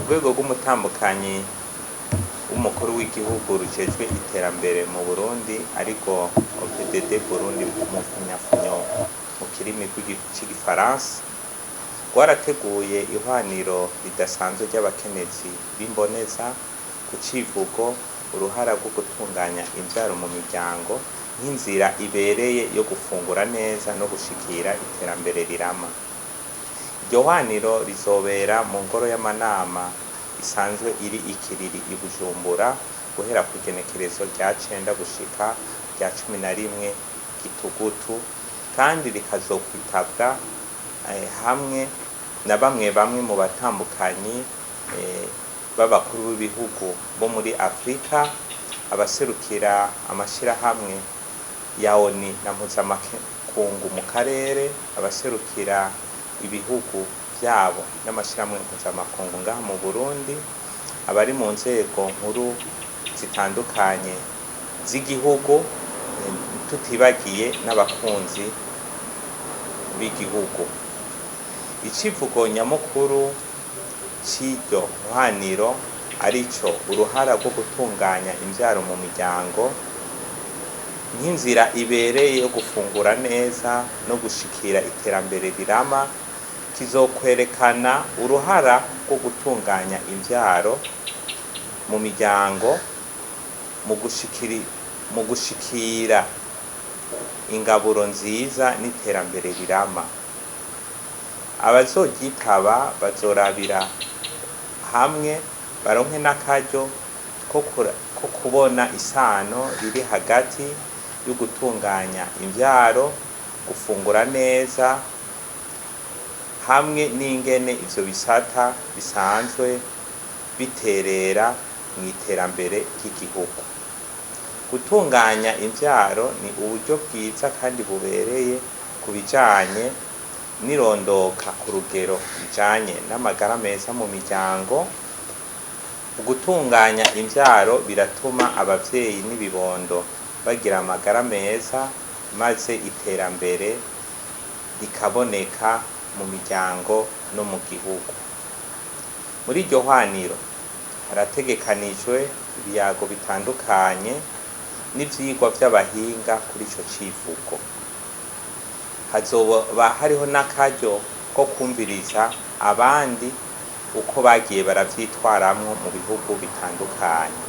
Urwego rw'umutambukanyi w'umukuru w'igihugu rujejwe iterambere mu Burundi, ariko OPDD Burundi mu mfunyafunyo mu kirimi c'igifaransa, rwarateguye ihwaniro ridasanzwe ry'abakenyezi b'imboneza ku civugo uruhara rwo gutunganya imvyaro mu miryango nk'inzira ibereye yo gufungura neza no gushikira iterambere rirama. Iryo hwaniro rizobera mu ngoro y'amanama isanzwe iri ikiriri i Bujumbura guhera kw'igenekerezo rya 9 gushika rya 11 Gitugutu, kandi rikazokwitabwa hamwe na bamwe bamwe mu batambukanyi b'abakuru b'ibihugu bo muri Afrika, abaserukira amashirahamwe ya ONU na mpuzamakungu mu karere, abaserukira ibihugu vyabo n'amashirahamwe mpuzamakungu ngaha mu Burundi, abari mu nzego nkuru zitandukanye z'igihugu, tutibagiye n'abakunzi b'igihugu. Icivugo nyamukuru c'iryo hwaniro arico uruhara rwo gutunganya imvyaro mu miryango nk'inzira ibereye yo gufungura neza no gushikira iterambere rirama, kizokwerekana uruhara rwo gutunganya imvyaro mu miryango mu gushikira ingaburo nziza n'iterambere rirama. Abazoryitaba bazorabira hamwe baronke n'akaryo ko kubona isano riri hagati yo gutunganya imvyaro, gufungura neza hamwe n'ingene ivyo bisata bisanzwe biterera mw'iterambere ry'igihugu. Gutunganya imvyaro ni uburyo bwiza kandi bubereye ku bijanye n'irondoka ku rugero rijanye n'amagara meza mu miryango. Ugutunganya imvyaro biratuma abavyeyi n'ibibondo bagira amagara meza, maze iterambere rikaboneka mu miryango no mu gihugu. Muri iryo hwaniro harategekanijwe ibiyago bitandukanye n'ivyigwa vy'abahinga kuri ico civugo. Hazoba hariho n'akaryo ko kwumviriza abandi uko bagiye baravyitwaramwo mu bihugu bitandukanye.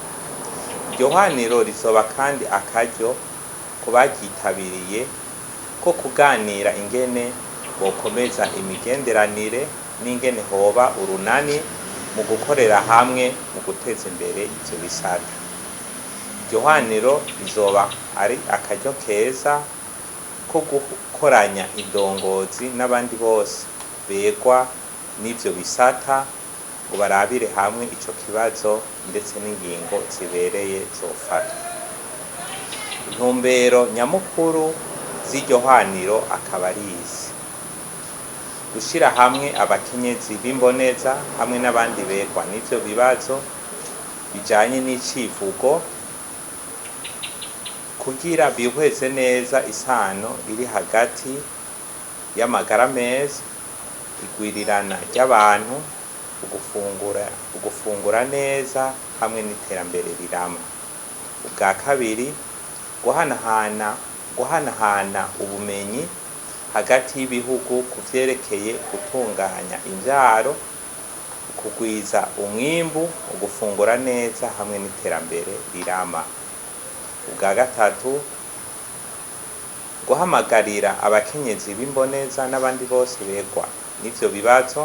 Iryo hwaniro rizoba kandi akaryo ku baryitabiriye ko kuganira ingene bokomeza imigenderanire n'ingene hoba urunani mu gukorera hamwe mu guteza imbere ivyo bisata. Iryo hwaniro rizoba ari akaryo keza ko gukoranya indongozi n'abandi bose begwa n'ivyo bisata ngo barabire hamwe ico kibazo ndetse n'ingingo zibereye zofatwa. Intumbero nyamukuru z'iryo hwaniro akaba ari izi: gushira hamwe abakenyezi b'imboneza hamwe n'abandi begwa n'ivyo bibazo bijanye n'icivugo kugira bihweze neza isano riri hagati y'amagara meza, igwirirana ry'abantu, ugufungura neza hamwe n'iterambere rirama. Ubwa kabiri, guhanahana ubumenyi hagati y'ibihugu ku vyerekeye gutunganya imvyaro, kugwiza umwimbu, ugufungura neza hamwe n'iterambere rirama. Ubwa gatatu, guhamagarira abakenyezi b'imboneza n'abandi bose begwa n'ivyo bibazo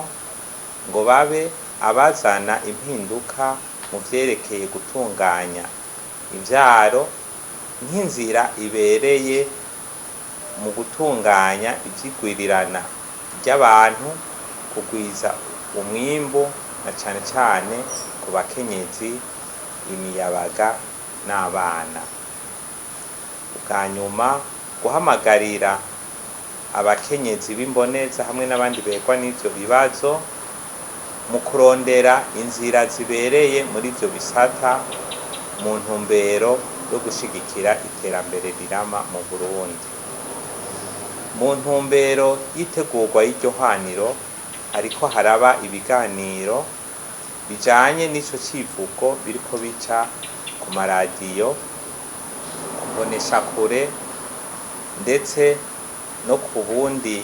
ngo babe abazana impinduka mu vyerekeye gutunganya imvyaro nk'inzira ibereye mu gutunganya ivyigwirirana ry'abantu, kugwiza umwimbu na cane cane ku bakenyezi, imiyabaga n'abana. Ubwa nyuma, guhamagarira abakenyezi b'imboneza hamwe n'abandi begwa n'ivyo bibazo mu kurondera inzira zibereye muri ivyo bisata mu ntumbero yo gushigikira iterambere rirama mu Burundi. Mu ntumbero y'itegurwa y'iryo hwaniro hariko haraba ibiganiro bijanye n'ico civugo biriko bica ku maradiyo, ku mboneshakure, ndetse no ku bundi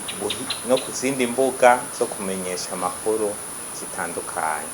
no ku zindi mbuga zo kumenyesha amakuru zitandukanye.